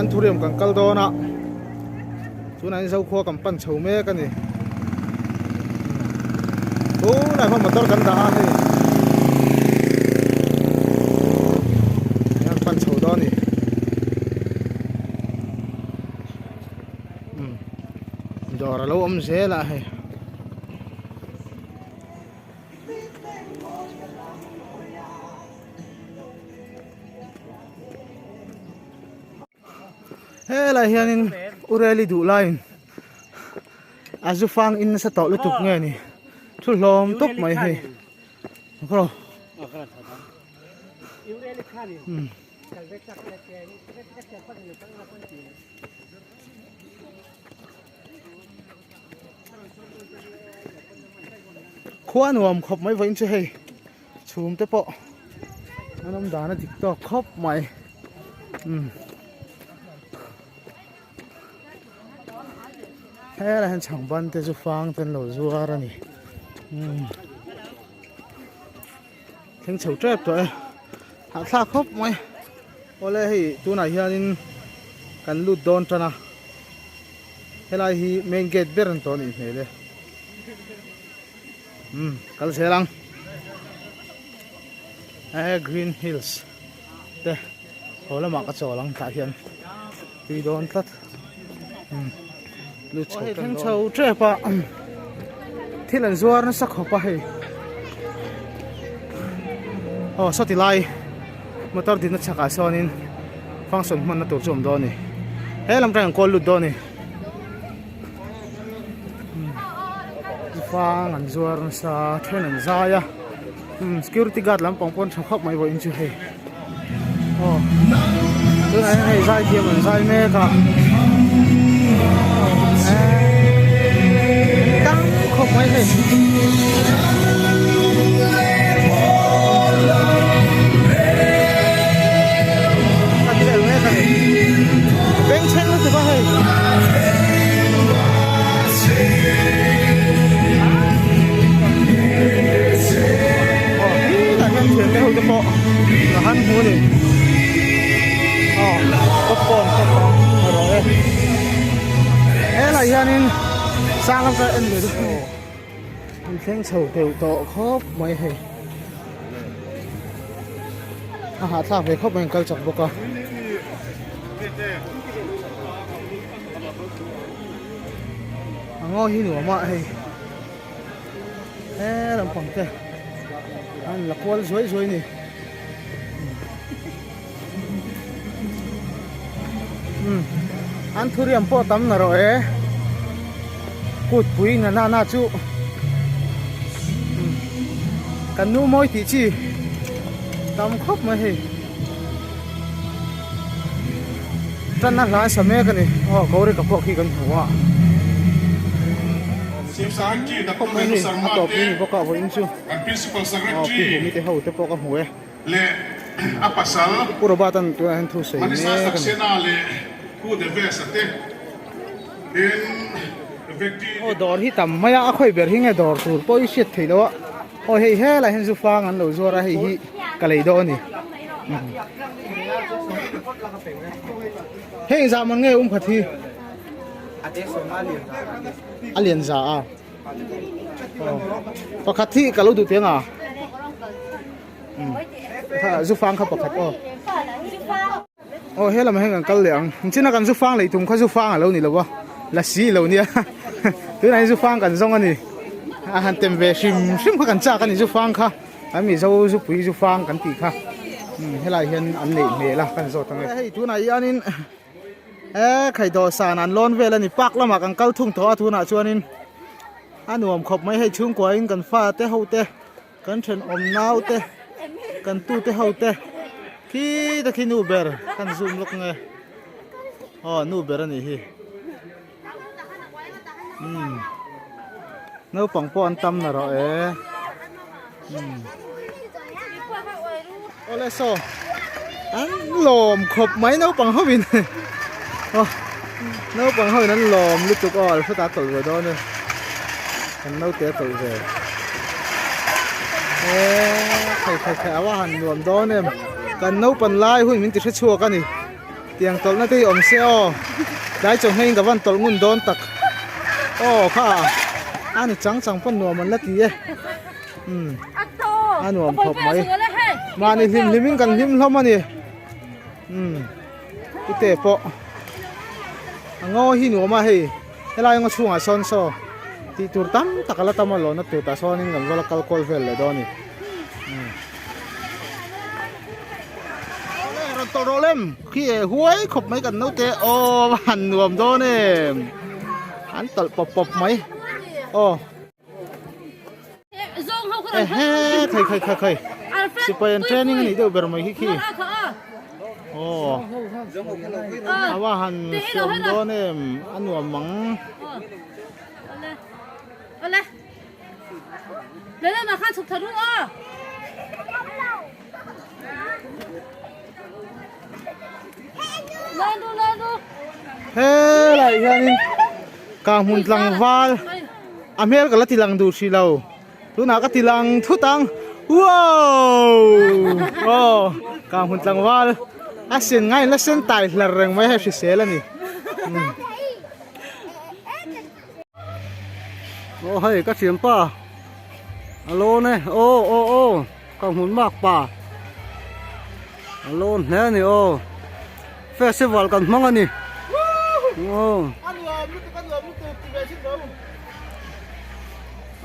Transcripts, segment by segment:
Anthurium kan kal dawn a tunah hian Zokhua kan pan chho mek a ni tunah hian motor kan dah a hei kan pan chho dawn a ni dawr a lo awm zel a hei. Helai hianin Ureli duh laiin a zu fang in nasa tawh lutuk nge ni thu hlawm tawp mai hei Khua nuam khawp mai vawiin chu hei chhum te pawh an awm dan a dik tawk khawp mai umm helaiah hian chhang ban te chu fang te an lo zuar a ni umm thleng chho tep tawh e hahthlak khawp mai awle hei tunah hianin kan lut dawn tan a helai hi main gate ber an tawh a nih hmel e umm kal zel ang he green hills te haw lamah ka chawl ang tah hian tui dawn tlat umm lut chho thleng chho tep a thil an zuar nasa khawp a hei aw sawti lai motor dinna chhakah sawnin function hmanna tur chu a awm dawn a ni he lam atangin an kawl lut dawn a ni fang an zuar nasa then an zai a umm security guard lampang pawh an tha khawp mai vawiin chu hei aw tunah hian hei zai thiam an zai mek a eeii tam khawp mai hei. Bengchheng lutuk a hei. Aw khitah hian thian te ho te pawh ka han hmu a ni. Aw popcorn te pawh a rawh e. Helai hianin sang lam ka en leh dawn a ni. An thleng chho deuh tawh khawp mai hei. A hahthlak ve khawp mai an kal chak bawk a. A ngaw hi nuam a hei. He lampang te an la kual zuai zuai a ni. Umm an thuriam pawh tam na rawh e kut pui na na na chu umm kan nu mawi tih chi tam khawp mai hei tanna hla sa mek a ni aw gauri ka pawh khi kan hmu a tam khawp mai hei a tawp ni ni bawk a vawiin chu aw pi humi te ho te pawh ka hmu e. leh a pasal Pu Robert an tunah hian thu sawi Manisha mek a ni. Saxena leh Pu Devesh-a te in Vekti Aw dawr hi tam mai a, a khawi ber hi nge dawr tur pawh hi hriat theih loh a, aw hei helai hian zu fang an lo zuar a, hei hi ka lei dawn a ni. Hei engzah man nge um khat hi? A lian za a. Aw pakhat hi ka lo duh teh ang a. Zu fang kha pakhat aw aw he lamah hian kan kal leh ang nichina kan zu fang lei tum kha zu fang a lo ni lo a la si lo nia tunah hian zu fang kan zawng a ni a han tem ve hrim hrim kha kan chak a ni zu fang kha an mizo zu pui zu fang kan tih kha helai hian an neih hmel a kan zawt ang e hei tunah hianin e khai dawhsan an lawn vel a ni park lamah kan kal thung tawh a tunah chuanin a nuam khawp mai hei chhungkua in kan fa te ho te. Kan thenawm nau te kan tu te ho te khi ta khi nu ber kan zoom lawk nge aw nu ber a nih hi umm naupang pawh an tam na rawh e umm awle saw an lawm khawp mai naupang ho in aw naupang ho in an lawm lutuk aw alfred a tawlh ve dawn e kan naute a tawlh ve eee khai khai khai a va han nuam dawn em kan naupan lai hun min ti hre chhuak a ni. Tiang tawlhna te hi awm se aw. Tlai chawhmeh in ka van tawlh ngun dawn tak. Aw kha a ni chang chang pawn nuam an la ti e. Umm a nuam khawp mai. Mahni hlim hlim in kan hlim hlawm a ni. Umm ute pawh a ngaw hi nuam a hei helai ngaw chhungah sawn saw tih tur tam tak a la tam a lawna tur tah sawnin kan va la kal kual vel leh dawn a ni. Awle rawn tawlh rawh lem khi eh huai khawp mai kan naute aw a han nuam dawn em an tawlh pawp pawp mai aw ehe khai khai khai khai sipai an training a nih deuh ber mai khi khi aw a va han hriam dawn em a nuam mang. Helai hianin Kahmun tlangval a hmel ka la ti lang duh hrih lo tunah ka ti lang thut ang wow aw Kahmun tlangval a sen ngaiin la sen tai hlar reng mai hei hrisel a ni. Aw hei ka thianpa a lawn e aw aw aw ka hmun mak pa a lawn hle a ni aw festival kan hmang a ni aw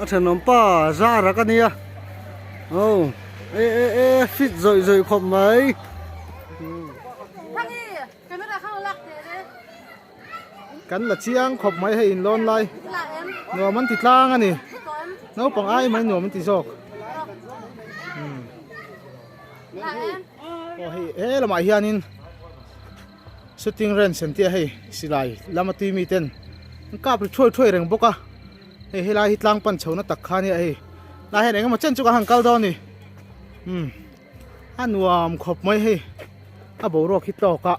a thenawm pa zara ka nia aw e e e fit zawih zawih khawp mai. Kan la chiang khawp mai hei inlawn lai nuam an ti tlang a ni naupang ai mai nuam an ti zawk aw hei he lamah hianin shooting range an tia hei silai lama tui mi ten an kap ri thuai thuai reng bawk a hei helai hi tlang pan chho na tak kha ania hei lai hian engemaw chen chu ka han kal dawn a ni umm. A nuam khawp mai hei a boruak hi tawk a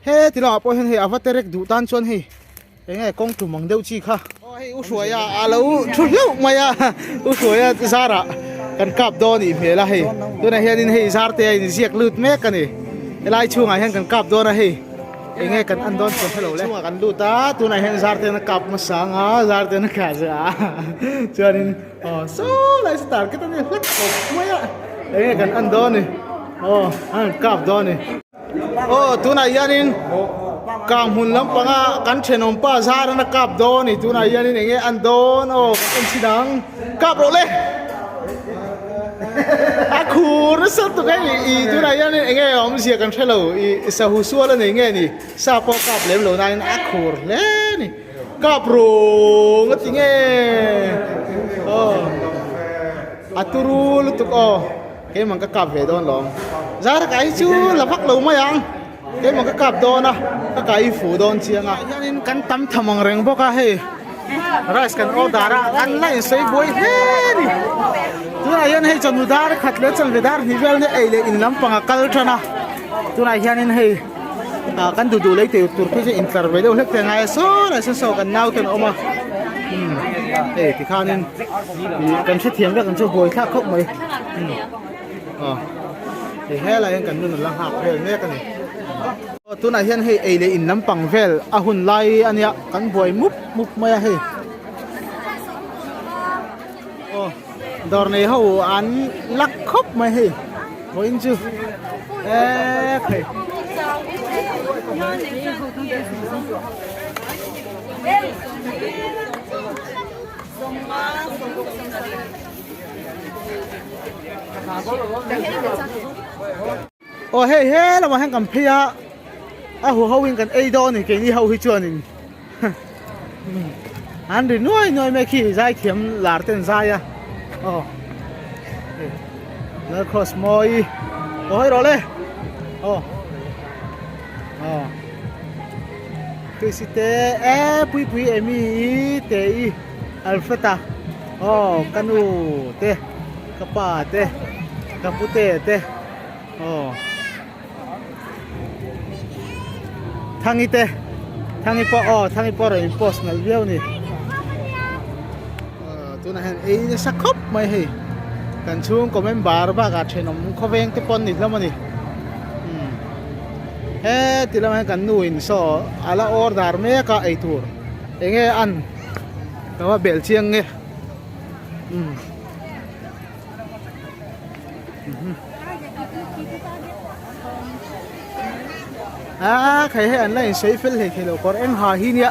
he ti lamah pawh hian hei a va terek duh tan chuan hei eng nge kawng tum ang deuh chi kha aw hei u hruaia a lo thu hlauh mai a u hruaia zarah kan kap dawn ih hmel a hei tunah hianin hei zar te a inziak lut mek a ni helai chhungah hian kan kap dawn a hei eng nge kan an dawn chuan hrelo le chhungah kan lut a tunah hian zar ten a kap hmasa ang a zar ten a kah zeh a chuanin Aw saw lai star ka tan hlek khawp mai a enge kan en dawn ni aw an kap dawn ni aw tunah hianin kang hmun lampanga kan thenawm pa zar an a kap dawn ni tunah hianin enge an dawn aw kan en chhin ang kap rawh le a khur nasa tuk hei i tunah hianin enge awmzia kan hrelo i sahu sual a nei nge ni sa pawh kap lem lo nain a khur hle ni. Kap rung a ti nge aw a turu lutuk aw keimah ka kap ve dawn lawm zar ka hi chu la vak lo mai ang keimah ka kap dawn a ka kai fu dawn chiang a hianin kan tam tham ang reng bawk a hei rice kan order a kan la insawi buai hle a ni tunah hian hei chawhnu dar khat leh chanve dar hnih vel nia ei leh in lampang a kal tan a tunah hianin hei. ah kan duh duh lei tur tur phei chu intlar ve deuh hlek te a ngai a saw lai sawn saw kan nau ten a awm a umm hei tikhanin ih kan hrethiam vek ang chu buai thlak khawp mai umm aw hei helai hian kan nun a la nghak vel mek a ni aw tunah hian hei ei leh in lampang vel a hun lai a nia kan buai mup mup mai a hei aw dawr nei ho an lak khawp mai hei. Vawiin chu eee hei. Aw hei he lamah hian kan phei a a hu ho in kan ei dawn a ni keini ho hi chuanin an ri nuai nuai mai khi zaithiam lar ten zai a aw lal cross mawi aw hei rawh le aw aw krisi te e pui pui emi i te i alfreda aw ka nu te ka pa te ka pute te aw. Thangi te Thangi pawh aw Thangi pawh rawn in post nalh viau a ni tunah hian ei nasa khawp mai hei kan chhungkaw member bakah thenawm khawveng te pawh an ni hlawm a ni umm. Heti lamah hian kan nu in saw a la order mek a eitur eng nge an ka va bel chiang nge umm. A khai hei an la insawi fel hlei thei lo kawr eng ha hi nia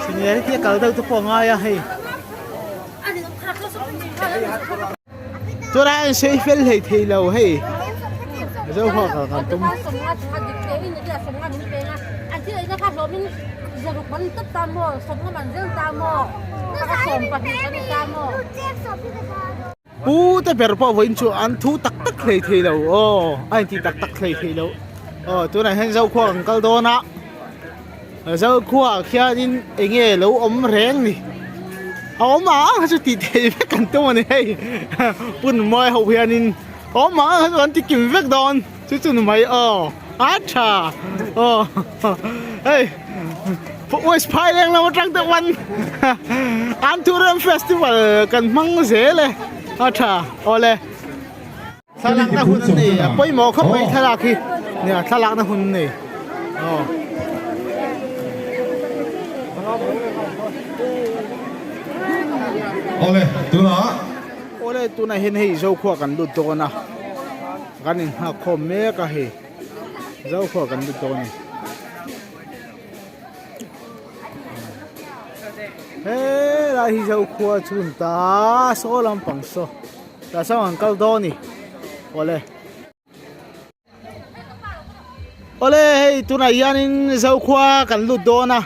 seniority a kal deuh te pawh a ngai a hei tunah a insawi fel hlei thei lo hei zo hoa kal kan tum. Pu te ber pawh vawiin chu an thu tak tak hlei thei lo aw a inti tak tak hlei thei lo aw tunah hian Zokhua kan kal dawn a Zokhua ah khianin eng nge lo awm reng ni a awm ang ang kha chu tih theih vek kan tum a ni hei pun mawi ho hianin a awm ang ang kha chu an ti kim vek dawn chu chu ni mai aw a tha aw hei. West Phaileng lam atang te wan Anthurium Festival kan hmang zel e a tha awle thlalakna hun an nei a pawimawh khawp mai thlalak hi nia thlalakna hun an nei aw Awle tunah Awle tunah hian hei Zokhua kan lut dawn a kan inghak khawm mek a hei Zokhua kan lut dawn a ni. Helai hi Zokhua chu ni ta saw lampang saw tah sawn an kal dawn a ni awle awle hei tunah hianin Zokhua kan lut dawn a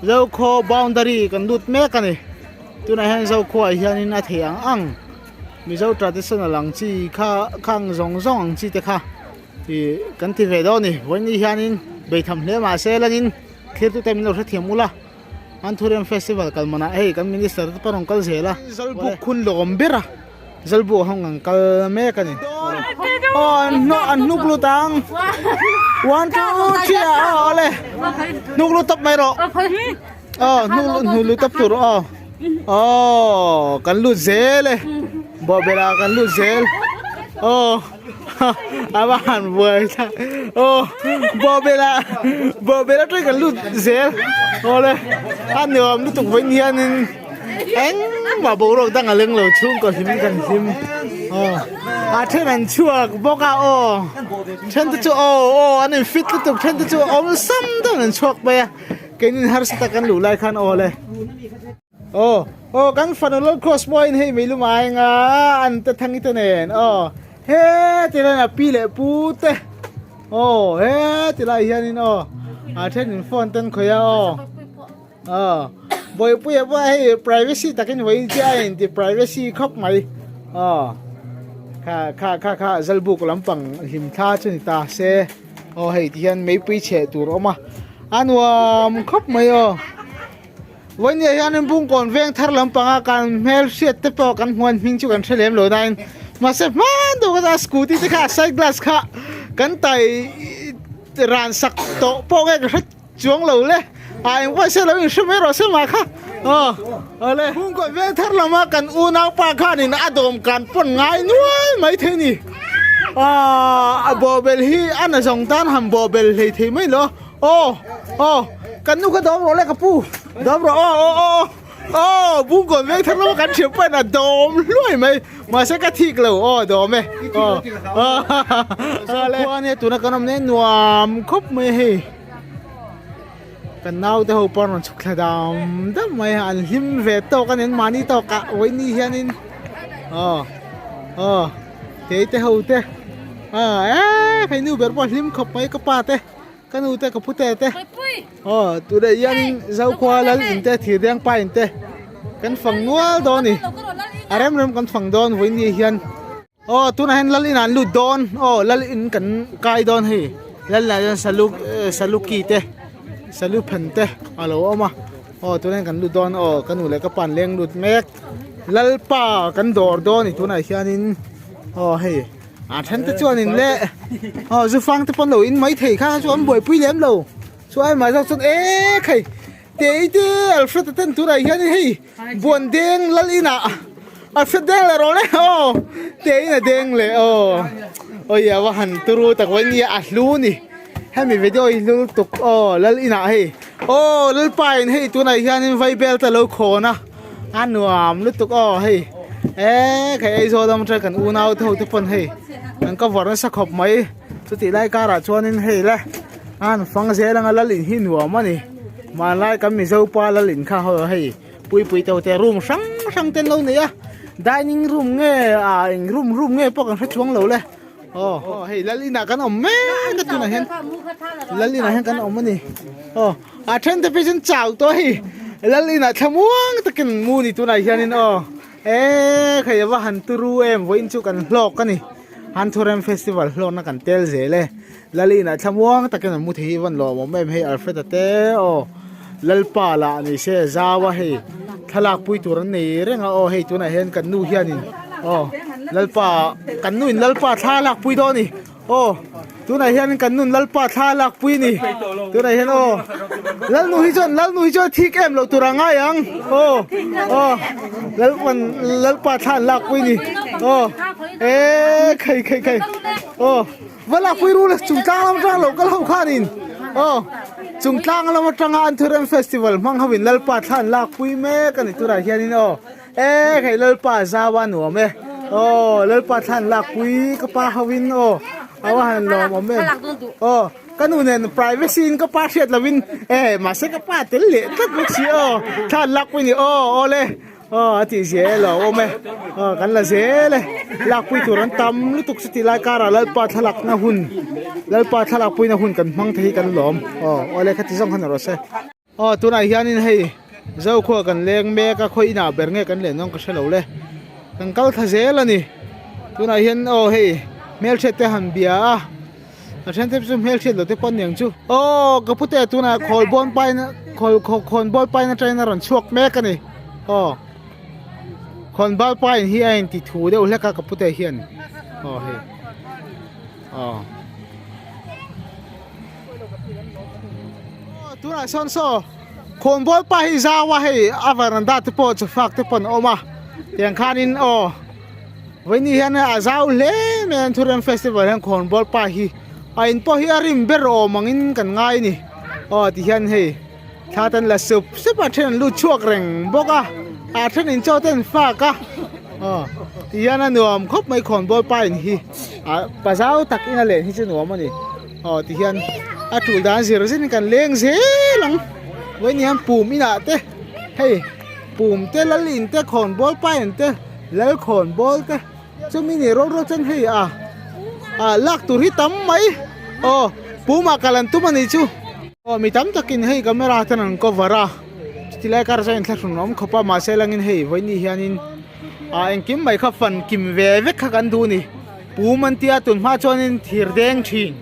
Zokhaw boundary kan lut mek a ni tunah hian Zokhua ah hianin a thei ang ang Mizo traditional ang chi kha khang zawng zawng ang chi te kha. Ih kan ti ve dawn a ni vawiin ni hianin beitham hle mah se langin thirtute min lo hrethiam ula Anthurium festival kal manah hei kan minister te pawh rawn kal zel a Zalbuk hun lawm ber a Zalbuk hawng an kal mek a ni aw an hnawh an hnuk lut ang one two three ah aw awle hnuk lut tawp mai rawh aw hnuk hnuk lut tawp tur aw aw kan lut zel e bawhbel ah kan lut zel aw. A va han buai tha aw bawhbel ah bawhbel atang kan lut zel awle a nuam lutuk vawiin hianin engmah boruak dang a leng lo chhungkaw hlim kan hlim aw a then an chhuak bawk a aw then te chu aw aw an in fit lutuk then te chu awlsam deuhin an chhuak mai a keinin harsa tak kan luh lai khan awle. Aw aw kan fanu lal cross pawhin hei mei lum ai anga an te thangi te nen aw he ti lai a pi leh pu te aw he ti lai hianin aw a then in phone ten khawih a aw aw bawihpuia pawh hei privacy takin vawiin chiah a inti privacy khawp mai aw kha kha kha kha zalbuk lampang hlim thla chu ni ta se aw hei ti hian meipui chheh tur a awm a a nuam khawp mai aw. Vawinia hianin Bungkawn veng thar lampanga kan hmel hriat te pawh kan hmuan hming chu kan hre lem lo nain mahse hman deuh kha scooty te kha side glass kha kan tai ran sak tawh pawh nge ka hre chuang lo le a engpawh se lo in hre mai rawh se mah kha aw awle Bungkawn veng thar lama kan unaupa khanin a dawm kan pawn ngai nual mai thei ni a bawhbel hi a na zawng tan han bawhbel hlei thei mai lo. Aw aw kan nu kha dawm rawh le ka pu dawm rawh aw aw aw aw bungkawn veng thar lama kan thiam pahin a dawm hluai mai mahse ka thik lo aw dawm e aw aw le khua nia tuna kan awm nen nuam khawp mai hei kan nau te ho pawh an rawn chhuk thla dam dam mai a an hlim ve tawk a ni an mahni tawk ah vawiin hianin aw aw kei te ho te a e hei nu ber pawh a hlim khawp mai ka pa te. Ka nu te ka pu te te aw tunah hianin Zokhua lal in te Thirdeng pa in te kan fang nual dawn a ni a rem rem kan fang dawn vawiin ni hian aw tunah hian lal inah an lut dawn aw lal in kan kai dawn hei lal inah hian salu saluki te salu phen te a lo awm a aw tunah hian kan lut dawn aw ka nu leh ka pa an leng lut mek lalpa kan dawr dawn a ni tunah hianin aw hei. A then te chuan in leh aw zu fang te pawn lo in mai thei kha chu an buaipui lem lo chu ai mah zawk chuan e khai tei te Alfred a ten turah hian hei buan deng lal inah Alfred deng leh rawh le aw tei in a deng leh aw Oi a va han turu tak mai nia a hlu ni. Hemi video hi hlu lutuk aw lal inah hei aw lalpa in hei tunah hianin vaibel te alo khawn a a nuam lutuk aw hei e khai Aizawl lam atang kan unau te ho te pawn hei an cover nasa khawp mai chutih lai karah chuanin hei le a han fang zel anga lal in hi nuam a ni hmanlai kan Mizo pa lal in kha ho hei puipui te ho te room hrang hrang te an lo nei a dining room nge ah eng room room nge pawh kan hre chuang lo le. Aw hei lal inah kan awm mek a tunah hian lal inah hian kan awm a ni aw a then te phei chuan chau tawh hei lal inah thlamuang takin mu ni tunah hianin aw e khai a va han turu em vawiin chu kan hlawk a ni Hanthurem festival hlawkna kan tel zel e lal inah thlamuang takin an mu thei hi van lawmawm em hei Alfred a te aw Lalpa lah ni se zau a hei thlalak pui tur an nei reng a aw hei tunah hian kan nu hianin aw Lalpa kan nu in Lalpa thla a lak pui dawn a ni aw tunah hian kan nu in Lalpa thla a lak pui a ni tunah hian aw Lalnu hi chuan Lalnu hi chuan thik em loh tur a ngai ang aw aw Lalpan Lalpa thla an lak pui a ni aw e khai khai khai aw. Va lakpui ru le chungtlang lam atang lo kal ho khanin aw chungtlang lam atanga Anthurium festival hmang ho in Lalpa thla an lakpui mek a ni turah hianin aw e hei Lalpa zau a nuam e aw Lalpa thla an lakpui ka pa ho in aw a va han lawm awm em aw ka nu nen privacy in ka pa hriat lo in e mahse ka pa tel leh tlat bawk si aw thla an lakpui ni aw aw le. Aw a tih zel a awm e aw kan la zel e lakpui tur an tam lutuk chuti lai karah lalpa thlalakna hun lalpa thlalakpuina hun kan hmang thei hi kan lawm aw awle khati zawng khan rawh se. Aw tunah hianin hei Zokhua kan leng mek a khawi inah ber nge kan len dawn ka hrelo le kan kal thla zel a ni tunah hian aw hei hmelhriat te han bia a. A then te chu hmelhriat lo te pawh aniang chu. Aw ka pute tunah khawl bawn paina khawl khaw khawn bawl paina atangin a rawn chhuak mek a ni. Aw khawn bal pain hi a inti thu deuh hlek a ka pute hian aw hei aw. Aw tunah sawn saw khawn bawl pa hi zau a hei a varanda te pawh chawfak te pawh an awm a tiang khanin aw. Vawiin hian a zau hle mai a Thurem festival hian khawnbawl pa hi a in pawh hi a rim ber awm angin kan ngai a ni aw ti hian hei thla te an la sup sup a then an lut chhuak reng bawk a a then in chaw te an fak a aw ti hian a nuam khawp mai khawnbawl pa in hi ah pa zau tak in a len hi chu nuam a ni aw ti hian a tul dan zir zir in kan leng zel ang vawiin hian pum inah te hei pum te lal in te khawnbawl pa in te. Lalkhawn bawl te chumi ni ro ro chuan hei a ah lak tur hi tam mai aw pumah kal an tum a nih chu aw mi tam takin hei camera ten an cover a chuti lai kar chuan inthlahrun awm khawp a mahse langin hei vawiin ni hianin ah engkim mai kha fan kim ve vek kha kan duh a ni pum an tia tun hma chuanin thir deng thin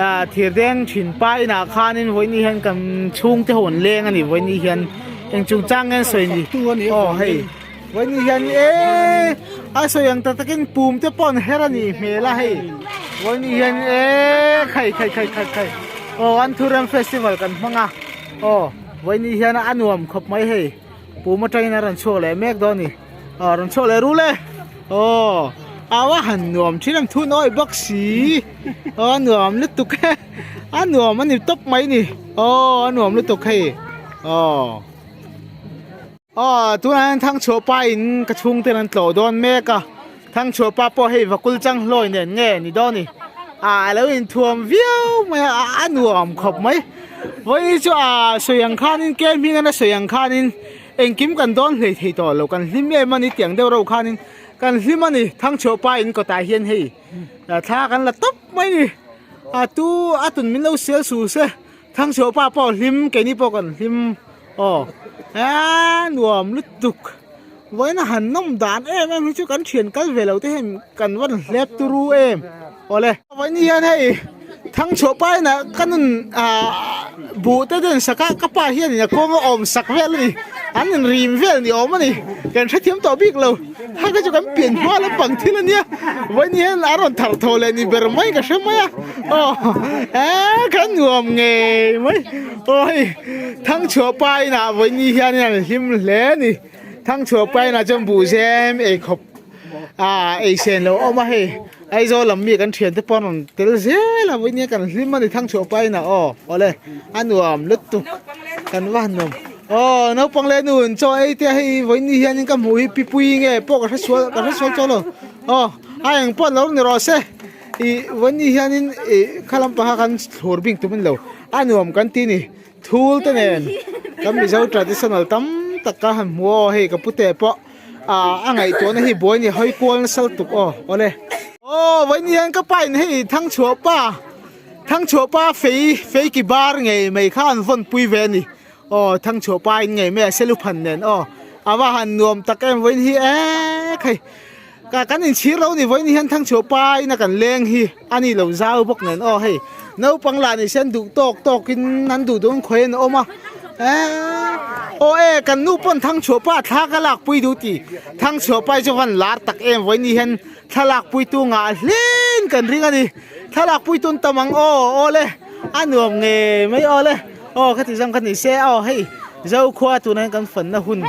ah thir deng thin pa inah khanin vawiin ni hian kan chhungte ho an leng a ni vawiin ni hian eng chungchang nge an sawi ni aw hei. Vawiin hian eee a sawi ang tak takin pum te pawh an her a nih hmel a hei vawiin hian eee khai khai khai khai khai aw an thurem festival kan hmang a aw vawiin hian a nuam khawp mai hei pum atangin a rawn chhuak leh mek dawn a ni aw rawn chhuak leh rul e aw au a han nuam thin ang thun awih bawk si aw a nuam lutuk e a nuam a ni tawp mai a ni aw a nuam lutuk hei aw. Aw tunah hian Thangchhuah pa in ka chhungten an tlawh dawn mek a Thangchhuah pa pawh hei vakul chang hlawi nen nge ni dawn ni ah a lo inthuam viau mai a a nuam khawp mai vawiin chu ah sawi ang khanin kem hming a sawi ang khanin engkim kan dawn hlei thei tawh lo kan hlim em a ni tiang deuh reuh khanin kan hlim a ni Thangchhuah pa in kawtah hian hei thla kan la tawp mai ni a tu a tun min lo sel su se Thangchhuah pa pawh hlim keini pawh kan hlim. Aw eee nuam lutuk vawiin a han nawm dan em em hi chu kan thian kal ve lo te hian kan van hlep turu em awle vawiin hian hei thangchhuah pa inah ka nun ah buh te den sak a ka pa hian in a kawng a awm sak vel a ni an in rim vel ni awm a ni kan hrethiam tawh bik lo hei kha chu kan pian hma lampang thil a nia vawiin hian a rawn thar thaw leh ni ber mai ka hre mai a aw eee ka nuam ngei mai. Aw hei Thangchhuah pa inah vawiin hianin an hlim hle a ni Thangchhuah pa inah chuan buhzem ei khawp ah ei sen lo awm a hei Aizawl lam mi kan thiante pawh an rawn tel zel a vawiin hian kan hlim a ni thangchhuah pa inah aw awle a nuam lutuk kan va han nuam aw naupang leh nu in chaw ei te a hei vawiin ni hianin ka hmuh hi pipui nge pawh ka hre sual ka hre sual chaw lo aw a eng pawh lo ni rawh se ih vawiin ni hianin ih kha lampang kha kan thlur bik tum a ni lo a nuam kan ti a ni thul te nen kan mizo traditional tam tak ka han hmu aw hei ka pute pawh. Ah a ngaihtuahna hi buai ni hawi kual nasa lutuk aw awle. Aw vawiin hian ka pa in hei Thangchhuah pa Thangchhuah pa fei fei ki bar ngei mai kha an vawn pui ve a ni aw Thangchhuah pa in ngei mai a seluphan nen aw a va han nuam tak em vawiin hi ek hei ka kan inchhir lo ni vawiin hian Thangchhuah pa in a kan leng hi a ni lo zau bawk nen aw hei naupang lah ni se an duh tawk tawk in an duh duh an khawi an awm a eee aw e kan nu pawn thangchhuah pa thla ka lak pui duh tih thangchhuah pa hi chu van lar tak em vawiin ni hian thla lak pui tu ngah hleng kan ring a ni thla lak pui tun tam ang aw aw le a nuam ngei mai aw le aw khati zawng kha ni se aw hei zokhua tunah hian kan fanna hun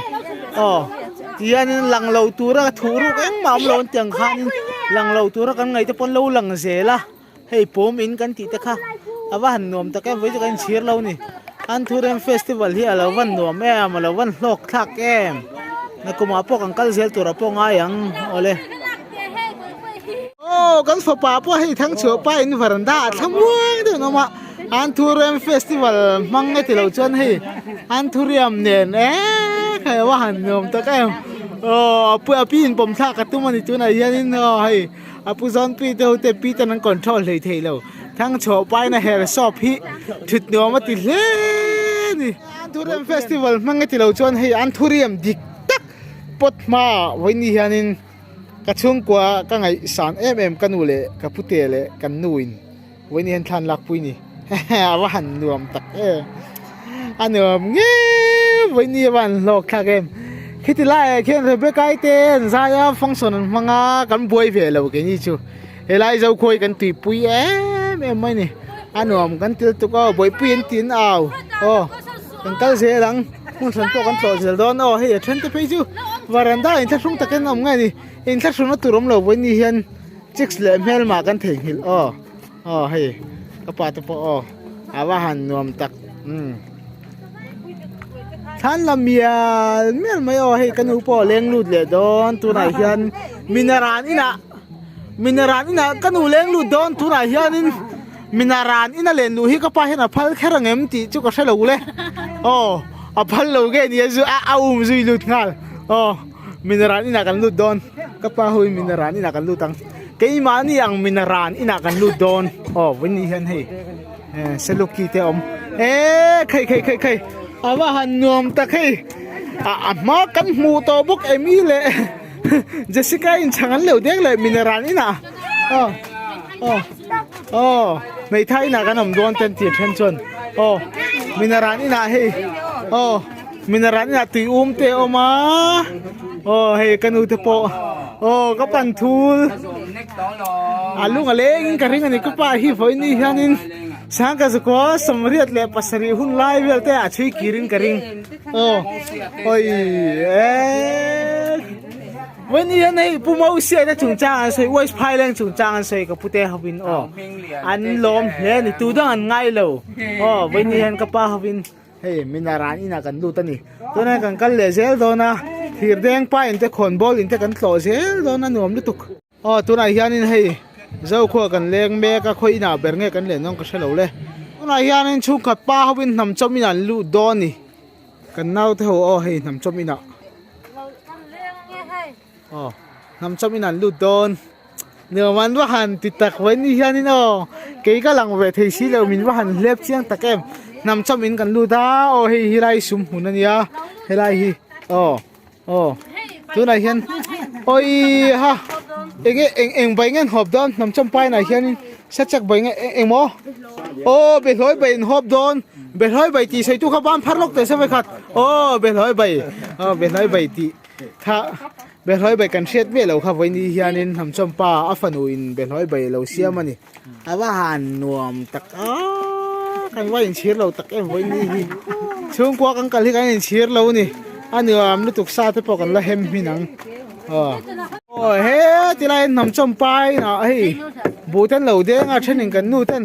aw tihianin lang lo tura thuh ruk engmah awm lo an tih ang khanin lang lo tura kan ngaih te pawh an lo lang zel a hei pawm in kan tih te kha a va han nuam tak em vawi chu kan inchhir lo a ni Anthurium festival hi a lo van nuam em a lo van hlawk thlak em nakumah pawh kan kal zel turah pawh ngai ang awle. Aw kan fapa pawh hei Thangchhuah pa in varanda a thlamuang deuh an awm a Anthurium festival hmang nge tilo chuan hei Anthurium nen ek hei a va han nuam tak em aw a pu a pi in pawm thlak a tum a ni tunah hianin aw hei a pu zawnpui te ho te pi ten an control hlei thei lo Thangchhuah pa in a her sawp hi thut nuam a ti hle a ni Anthurium festival hmang nge tilo chuan hei Anthurium dik tak pot hmaah vawiin ni hianin. Ka chhungkua ka ngaihsan em em ka nu leh ka pute leh kan nu in vawiin hian thlan lak pui ni a va han nuam tak em a nuam ngei vawiin hi a va han hlawk thlak em khiti laiah khian Rebecca i te an zai a function an hmang a kan buai ve lo keini chu helai Zokhua hi kan tuipui em em mai ni a nuam kan til tuk a bawihpui an ti an au aw kan kal zel ang. Hmun hran pawh kan tlawh zel dawn aw hei a then te phei chu varanda inthlahrung takin a awm nge ni inthlahrung na tur awm lo vawiin ni hian chicks leh hmelma kan theihnghilh aw aw hei ka pa te pawh aw a va han nuam tak umm thlan la mial mial mai aw hei ka nu pawh a leng lut leh dawn tunah hian minaran inah minaran inah ka nu leng lut dawn tunah hianin. Minaran ina len luh hi ka pa hian a phal kher ang em tih chu ka hre lo le. Aw, a phal lo nge nia zu a a um zui lut nghal. Aw, Minaran inah kan lut dawn. Ka pa ho in Minaran inah kan lut ang. Keimahni ang Minaran inah kan lut dawn. Aw, vawiin ni hian hei eh Seluki te awm. Eh, khei khei khei khei. A va han nuam tak hei. A a hma kan hmuh tawh bawk Amy leh Jessica in chhang an lo dek leh Minaran inah. Aw, aw. Aw hmeithai inah kan awm dawn ten tih then chuan aw minaran inah hei aw minaran inah tui um te a awm a aw hei ka nu te pawh aw ka pan thul a lung a leng in ka ring a ni ka pa hi vawiin ni hianin sangka zakua sawmriat leh pasarih hun lai vel te a chhui kir in ka ring aw oi eee. Vawiin hian hei Pu Mausiaina chungchang an sawi, West Phaileng chungchang an sawi ka pute hovin aw an lawm hle a ni, tu dang an ngai lo aw vawiin hian ka pa hovin hei Minaran inah kan lut a ni, tunah kan kal leh zel dawn a, Thirdeng pa in te khawnbawl in te kan tlawh zel dawn a nuam lutuk. Aw tunah hianin hei Zokhua kan leng mek a, khawi inah ber nge kan len dawn ka hre lo le, tunah hianin chhungkhat pa hovin hnam chawm inah an lut dawn a ni. Kan naute ho aw hei hnam chawm inah aw hnam chawm inah an lut dawn nuam an va han ti tak mai ni hianin aw kei ka lang ve thei si lo min va han hlep chiang tak em hnam chawm in kan lut a aw hei hi lai sum hmun ania helai hi aw aw tunah hian awi ha enge eng eng bai nge an hawp dawn hnam chawm pa inah hianin sachek bai nge eng emaw aw behlawi bai an hawp dawn behlawi bai tih sawi tu kha ban phar lawk teh se vawikhat aw behlawi bai aw behlawi bai tih kha behlawi bai kan hriat miah lo kha vawiin hianin hnam chawm pa a fanu in behlawi bai a lo siam a ni. A va han nuam tak a kan va inchhir lo tak em vawiin ni hi chhungkua kan kal hi kan inchhir lo a ni a nuam lutuk sa te pawh kan la hem hmin ang aw. Aw he tilai hnam chawmpai ah hei buh ten lo deng a thenin kan nu ten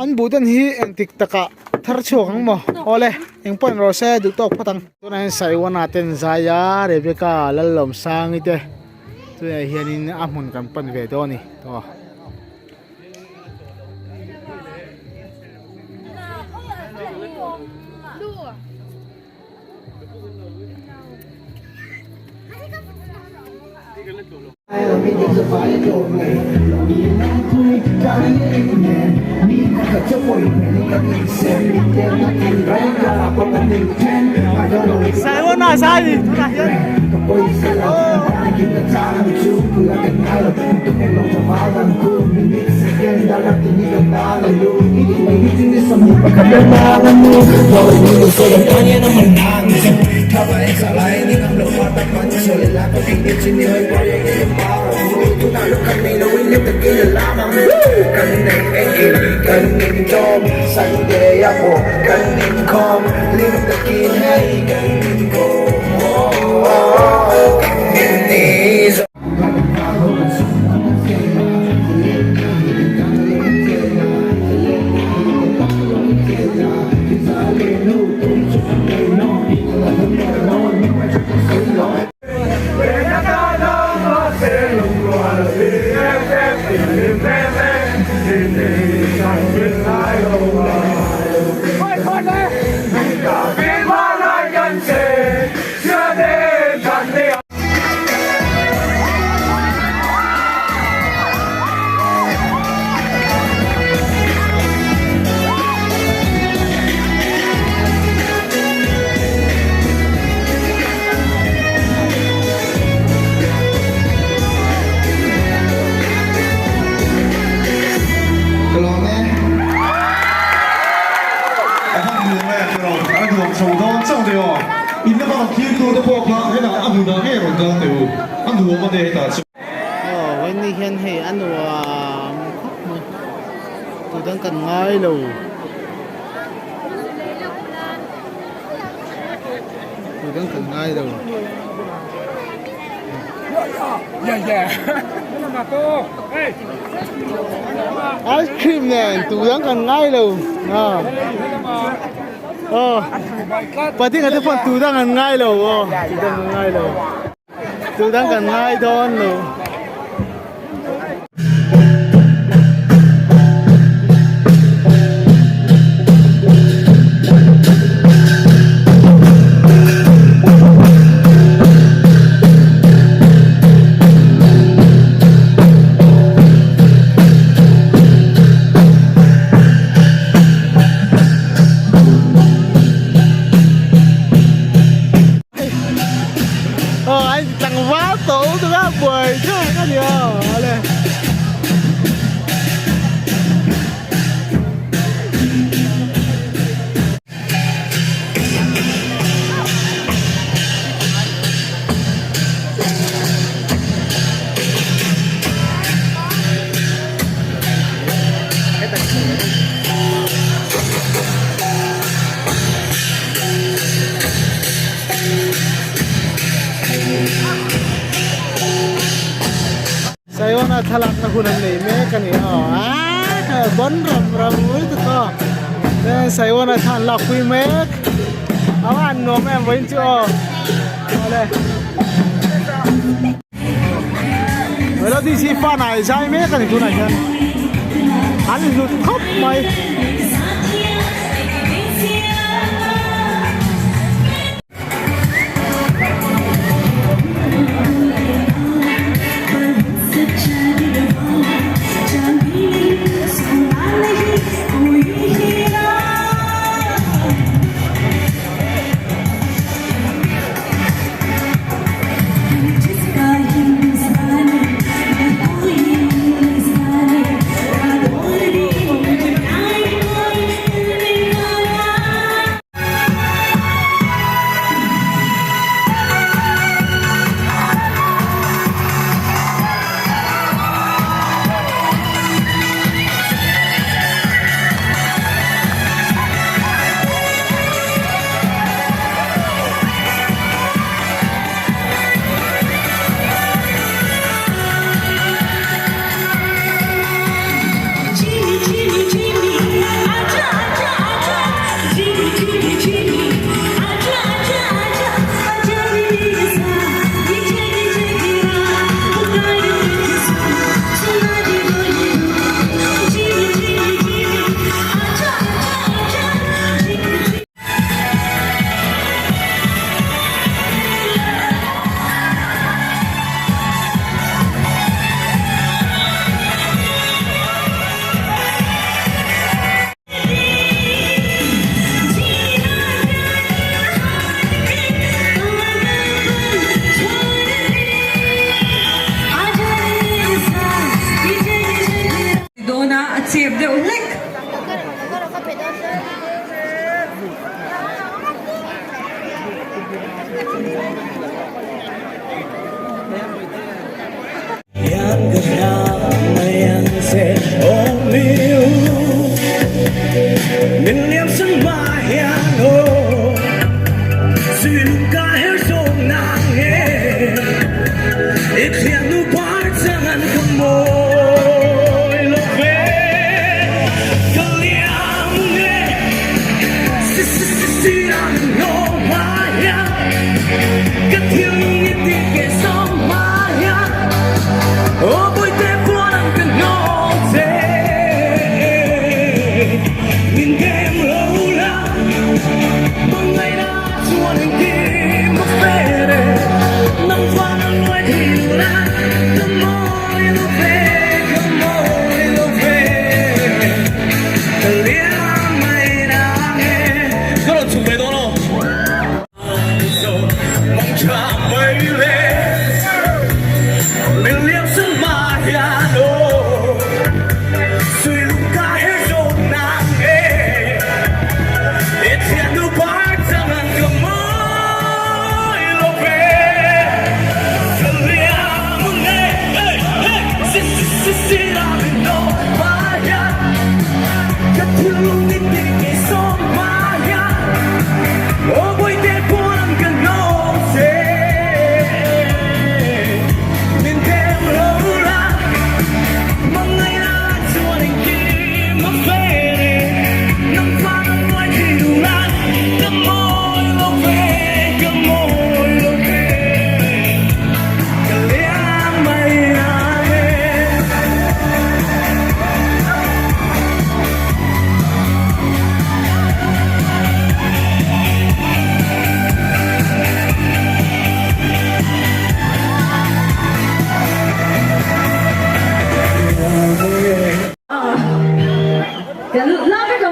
an buh ten hi engtik takah thar chhuak ang maw awle eng pawh in rawh se duh tawk phawt ang. Tunah hian Saiwana ten zai a Rebecca Lallawmsangi te tunah hianin a hmun kan pan ve dawn a ni aw. Saiwana zai tunah hian Ka lawm e. A han nuam e tiraw, a nuam chho dawn chauh ni aw. In lama rawn thlir tur te pawh kha hetah a hmunah ngei rawn kal teh u, a nuam a nia hetah chu. Aw vawiin ni hian hei a nuam khawp mai, tudang kan ngai lo. Tudang kan ngai lo. Ice cream nen tudang kan ngai lo. Aw patinga te pawh tudang an ngai lo aw tudang an ngai lo. Tudang kan ngai dawn lo. Ờ anh chẳng vá tổ tụi nó buổi thế cái gì à Saiwana thlalak na hun an nei mek a ni a bon ram ram lutuk a Saiwana thla an lak pui mek a van nuam em vawiin chu aw awle Melody hi fan ah i zai mek a ni tunah hian an hlut khawp mai.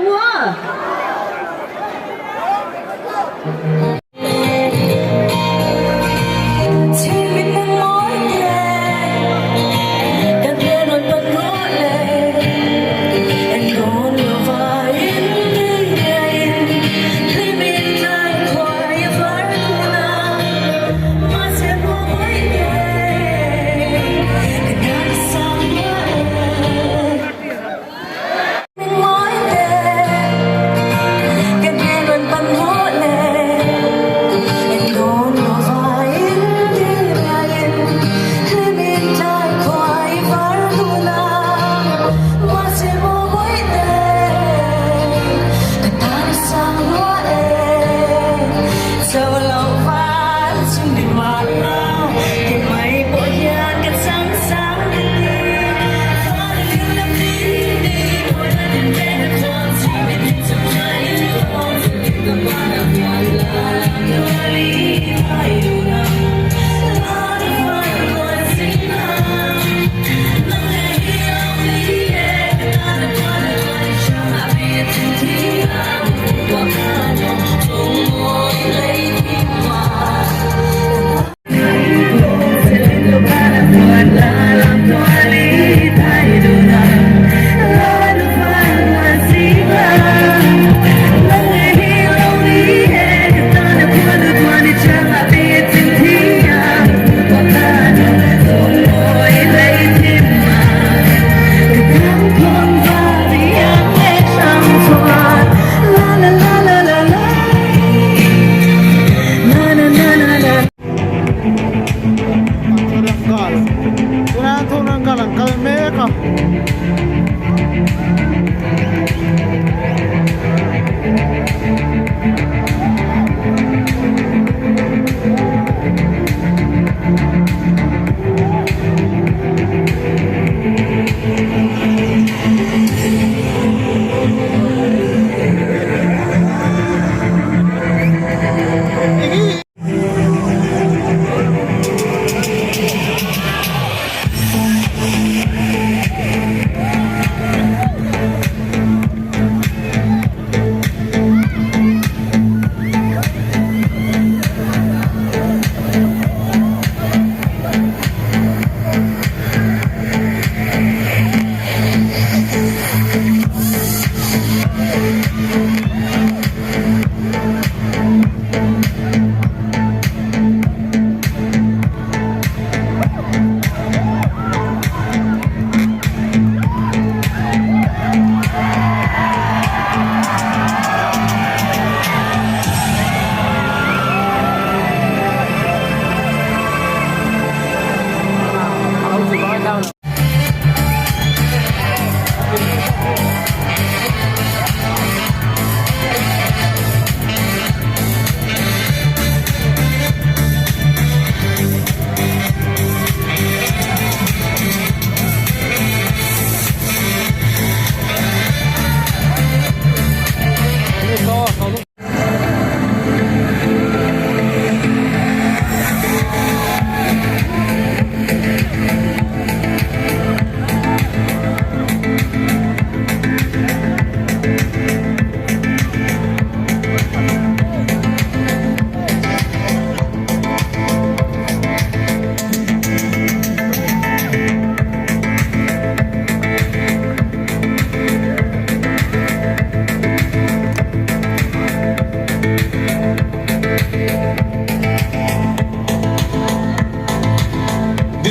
ang u aw.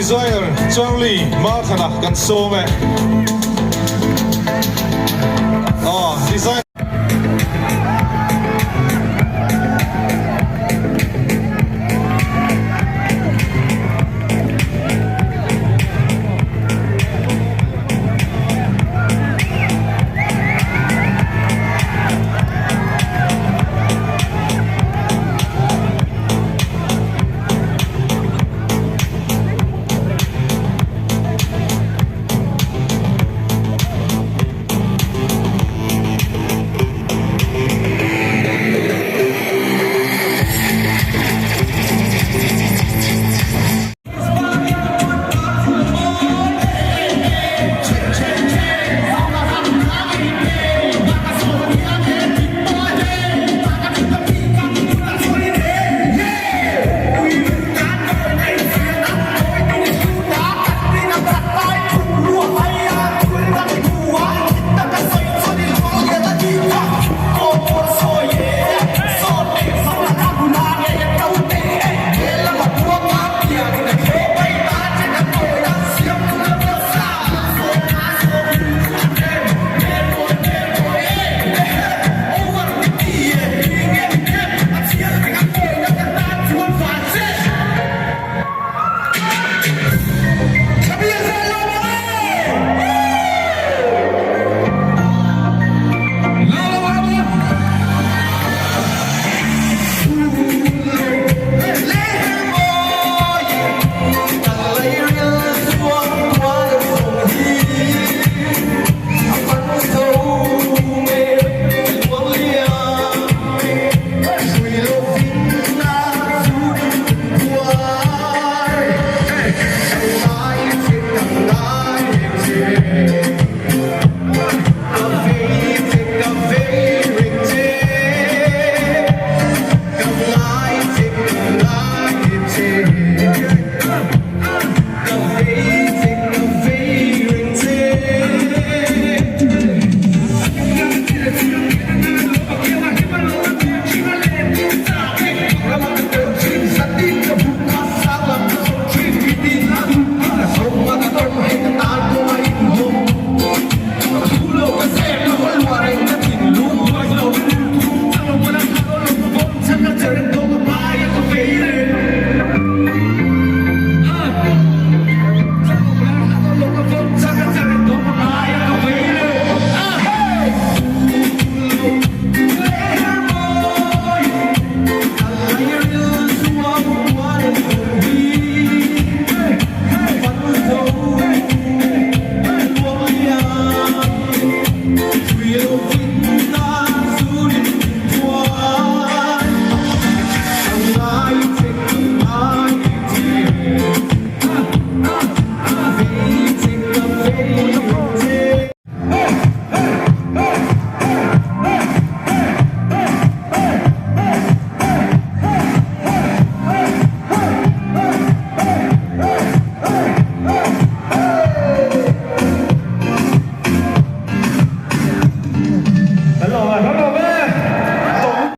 Designer Charlie Mathana kan sawm e. Aw designer. lawm e. Kan lawm e.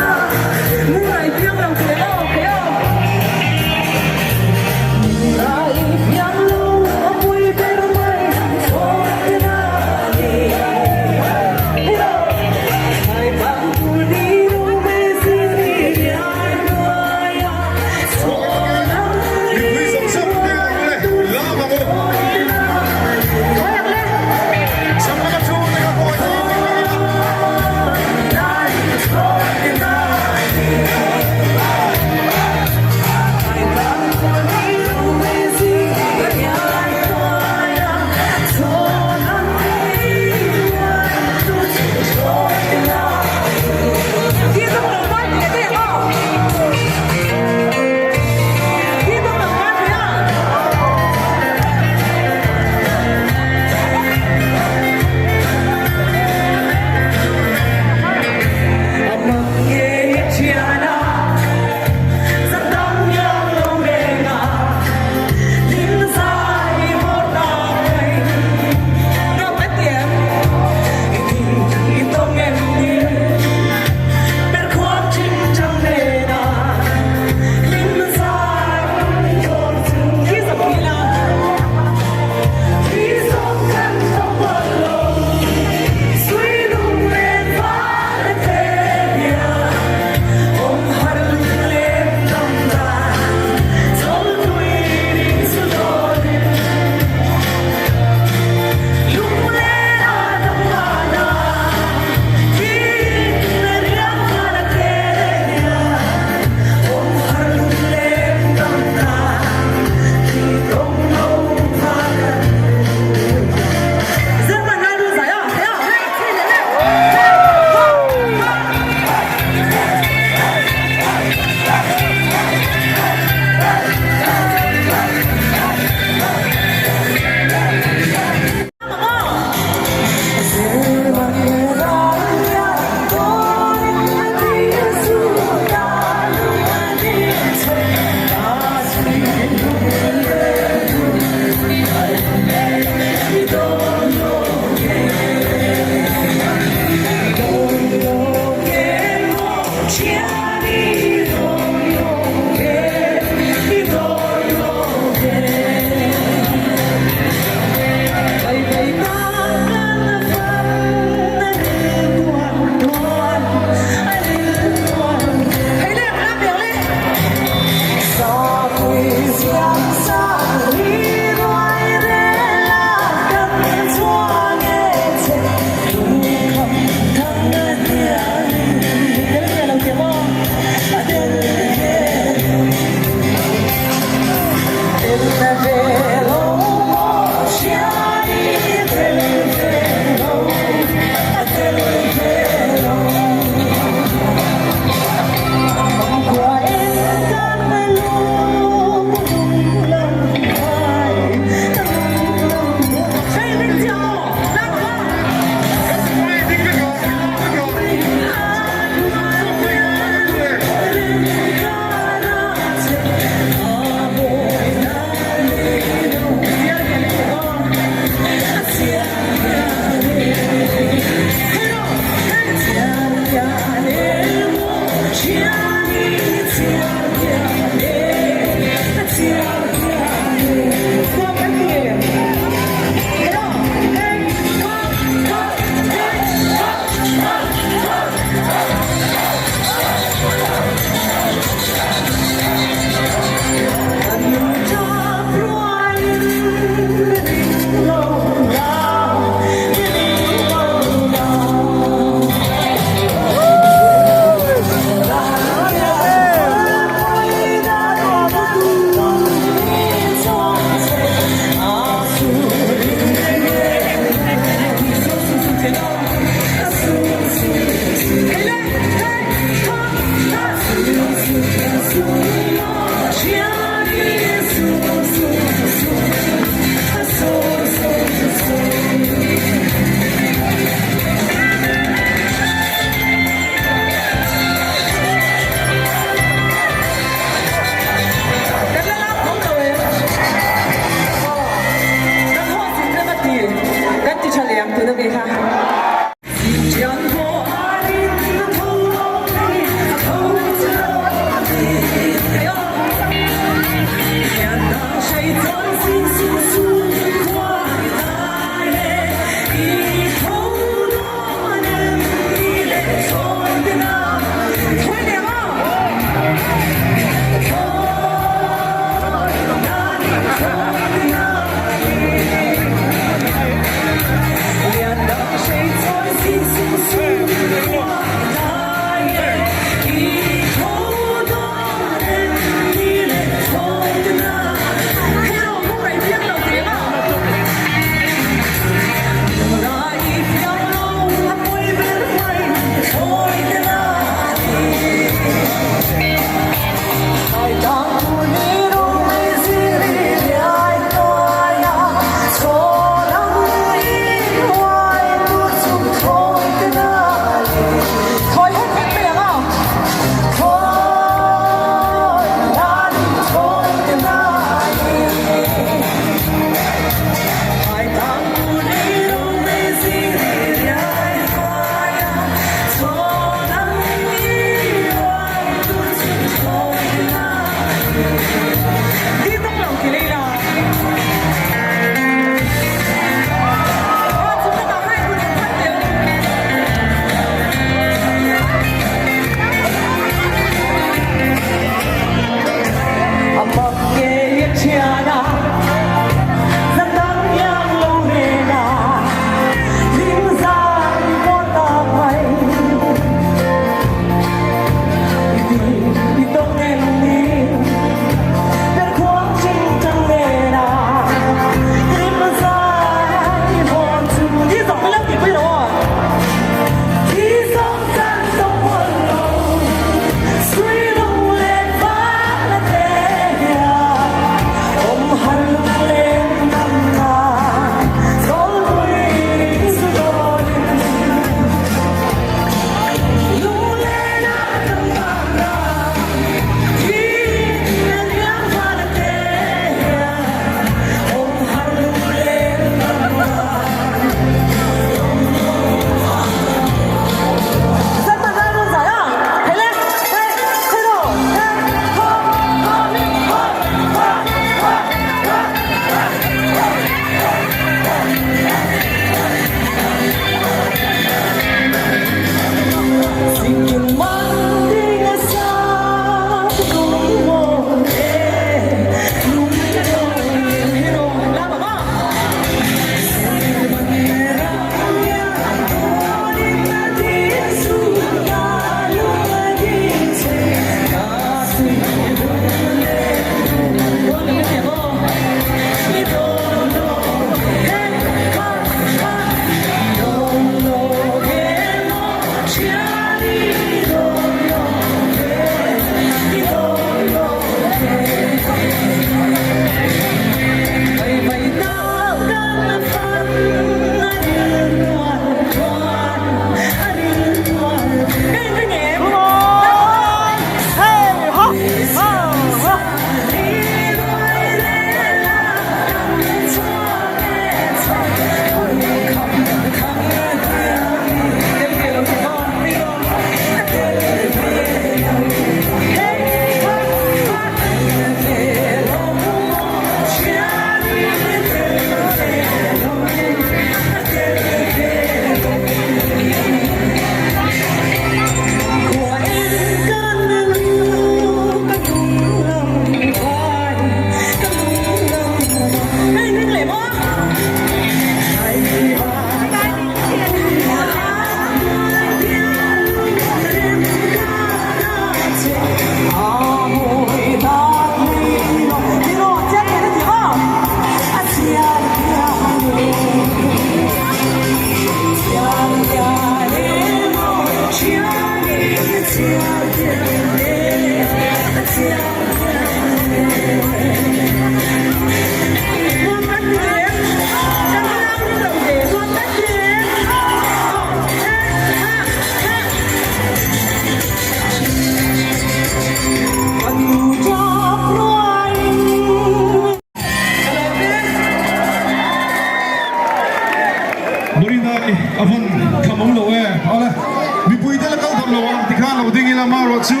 chu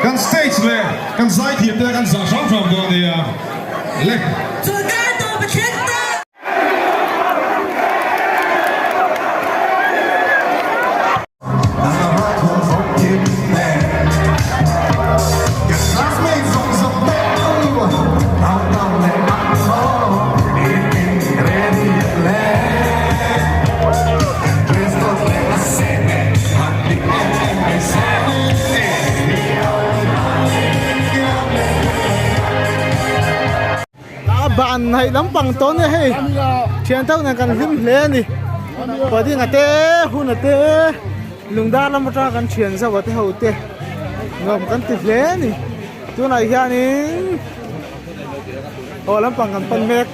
kan stage leh kan zaithiam te kan zah hram hram dawn a nia le. A ban hnaih lampang tawh nia hei thian tho nen kan hlim hle a ni pahdinga te hun a te lungdar lam atanga kan thian zauh a te ho te nuam kan ti hle a ni tunah hianin aw lampang kan pan mek.